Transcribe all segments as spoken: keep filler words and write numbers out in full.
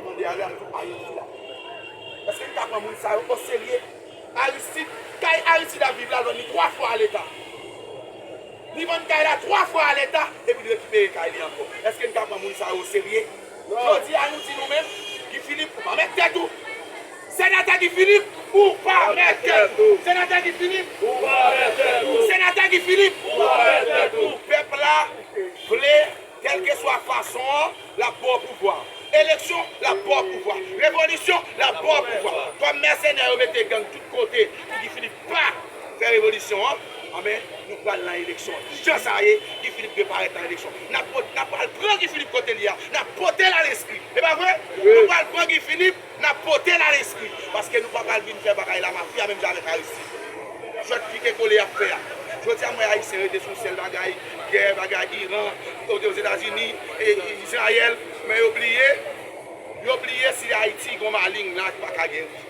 Mande ale, ale tou Ayiti la. Èske n ka pran moun sa yo oserye? Aristide, kay Aristide ap viv la, l vann li twa fwa a Leta. Li vann kay la twa fwa a Leta, epi l rekipere kay li ankò. Èske n ka pran moun sa yo oserye? Jodi a, nou di nou menm, Guy Philippe, ou pa mèt tèt ou. Senatè Guy Philippe, ou pa mèt tèt ou. Senatè Guy Philippe, ou pa mèt tèt ou. Senatè Guy Philippe, ou pa mèt tèt ou. Pèp la vle, kèlkeswa fason an, l ap ba w pouvwa. Eleksyon, l ap ba w pouvwa. Revolisyon, l ap ba w pouvwa. Kòm mèsenè yo mete gang tout kote pou Guy Philippe pa fè revolisyon an, anben, nou pral nan eleksyon. Jan sa ye, Guy Philippe dwe parèt nan eleksyon. N ap pot-, n ap pral pran Guy Philippe kote li a, n ap pote l al enskri. E pa vre? Nou pral pran Guy Philippe, n ap pote l al enskri. Paske nou pa pral vin fè bagay lamafya menm jan avèk Aristide. Jwèt pike kole y ap fè a. Jodi a, m wè Ayisyen rete sou sèl bagay, gè, bagay Iran, Ozetazini, e, Izrayèl, men yo bliye, yo bliye si Ayiti gon maleng la ki pa ka geri.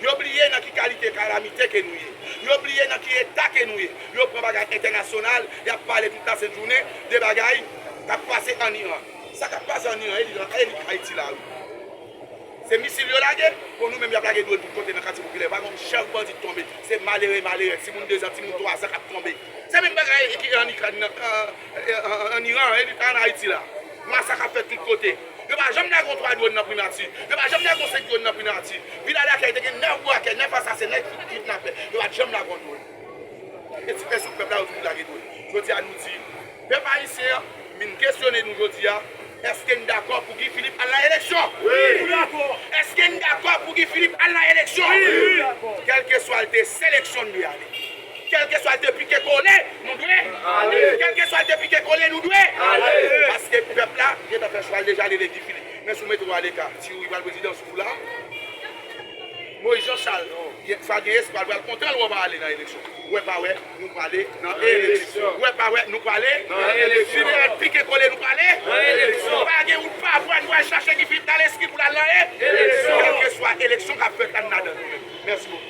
Yo bliye nan ki kalite kalamite ke nou ye. Yo bliye nan ki eta ke nou ye. Yo pran bagay entènasyonal, y ap pale tout lasent jounen de bagay k ap pase ann Iran. Sa k ap pase ann Iran, e li, e li Ayiti la, wi. Se misil yo lage, bon, nou menm y ap lage dwòn tout kote nan katye popilè. Pa gon chèf bandi k tonbe. Se malere, malerèz, timoun dezan, timoun twazan k ap tonbe. Se menm bagay ki ann Ikrèn nan, ann, ann, ann Iran, e li ann Ayiti la. Masak ap fèt tout kote. Yo pa janm lage yon twa dwòn nan Primati. Yo pa janm lage yon senk dwòn nan Primati. Vila Dakèy te gen nèf brakè, nèf asasen, nèf kidnapè. Yo pa t janm lage yon dwòn. E ti pèsonn pèp la yo toujou lage dwòn. Jodi a nou di, pèp ayisyen an, vin kesyone nou jodi a, èske n dakò pou Guy Philippe al nan eleksyon? Wi. Nou dakò. Èske n dakò pou Guy Philippe al nan eleksyon? Wi. Nou dakò. Kèlkeswa l te seleksyon n dwe ale. Kèlkeswa l te pike kole, nou dwe ale. Kèlkeswa l te pike kole, nou dwe ale. Paske pèp la gentan fè chwa l deja, l ele Guy Philippe. Men si w mete w aleka, ti Youri pral prezidan sou w la. Moïse Jean Charles, gen, sa gen espwa, l pral kontan lè w pa ale nan eleksyon. Wè pa wè, nou prale nan eleksyon. Wè pa wè, nou prale nan eleksyon. Jeneral pike kole, nou prale nan eleksyon. Pa gen wout pa vwè, nou al chache Guy Philippe nan lespri pou l al nan eleksyon. Kèlkeswa eleksyon k ap fèt la, n ladan nou menm. Mèsi bokou.